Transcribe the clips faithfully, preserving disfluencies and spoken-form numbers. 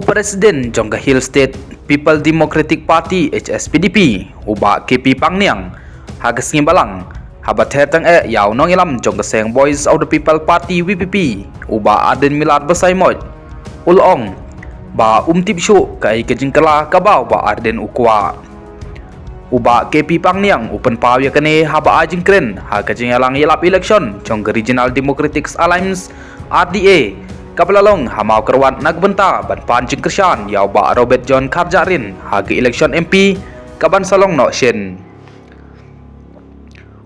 President jong ka Hill State People Democratic Party, H S P D P, u Bah K P Pangniang, ha ka sngi Balang, haba ther tang eh ïa u nongïalam jong ka seng Voice of the People Party, V P P, u Bah Ardent Miller Basaiawmoit, u la ong ba um tip shuh kaei ka jingkylla kaba u Bah Ardent u kwah. U Bah K P Pangniang u pynpaw ïa kane haba ai jingkren ha ka jingïalang ïalap election jong ka Regional Democratic Alliance, R D A, kaba la long ha Mawkyrwat na ka bynta ban pan jingkyrshan ïa u Bah Robert John Kharjahrin ha ka election M P kaban sa long noh shen.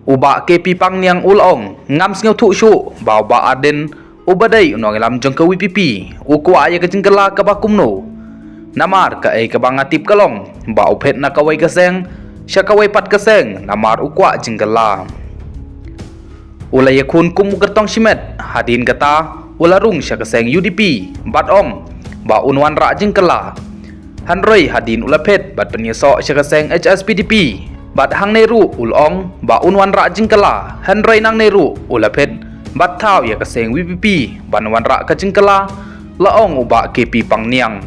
U Bah K P Pangniang u la ong, ngam sngewthuh shuh ba u Bah Ardent, uba dei u nongïalam jong ka V P P, u kwah ïa ka jingkylla kaba kumno. Namar kaei kaba nga tip ka long ba u phet na kawei ka seng sha kawei pat ka seng namar u kwah jingkylla. U la ïakhun kum u kyrtong shimet, hadien kata u la rung sha ka seng U D P bad ong ba un wanrah jingkylla. Hynrei hadien u la phet bad pynïasoh sha ka seng H S P D P, bad hangne ruh u la ong ba un wanrah jingkylla, hynrei nangne ruh u la phet bad thaw ïa ka seng V P P ban wanrah ka jingkylla, la ong u Bah K P Pangniang.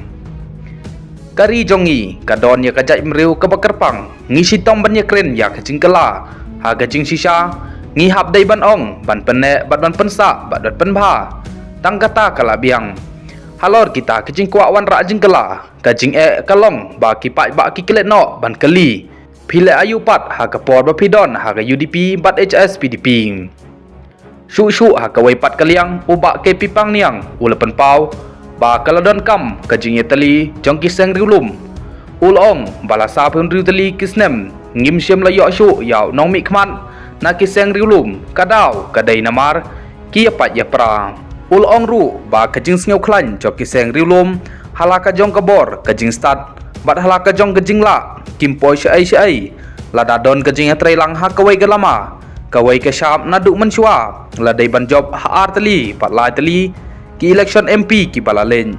Ka ri jong ngi ka don ïa ka jaitbynriew kaba kyrpang, ngi shitom ban ïakren ïa ka jingkylla. Ha ka jingshisha ngi hap dei ban ong, ban pynneh bad ban pynsah bad ban pynbha. Tang kata ka la biang. Halor kita ka jingkwah wanrah jingkylla, ka jingeh ka long ba ki paidbah ki klet noh ban kylli, phi leh aïu pat ha ka por ba phi don ha ka U D P bad H S P D P. Shuh shuh ha kawei pat ka liang, u Bah K P Pangniang u la pynpaw ba ka la donkam ka jingïatylli jong ki seng riewlum. U la ong ba la saw phew hynriew tylli ki snem ngim shym la ïoh shuh ïa u nongmihkhmat na ki seng riewlum, ka daw ka dei namar ki ïapait ïapra. U la ong ruh ba ka jingsngewkhlaiñ jong ki seng riewlum ha la ka jong ka bor ka jingstad bad ha la ka jong ka jinglah kim poi shaei shaei. Lada don ka jingïatreilang ha kawei ka lama, kawei ka shap naduh mynshuwa, la dei ban jop ha ar tylli bad lai tylli ki election M P kiba la leit.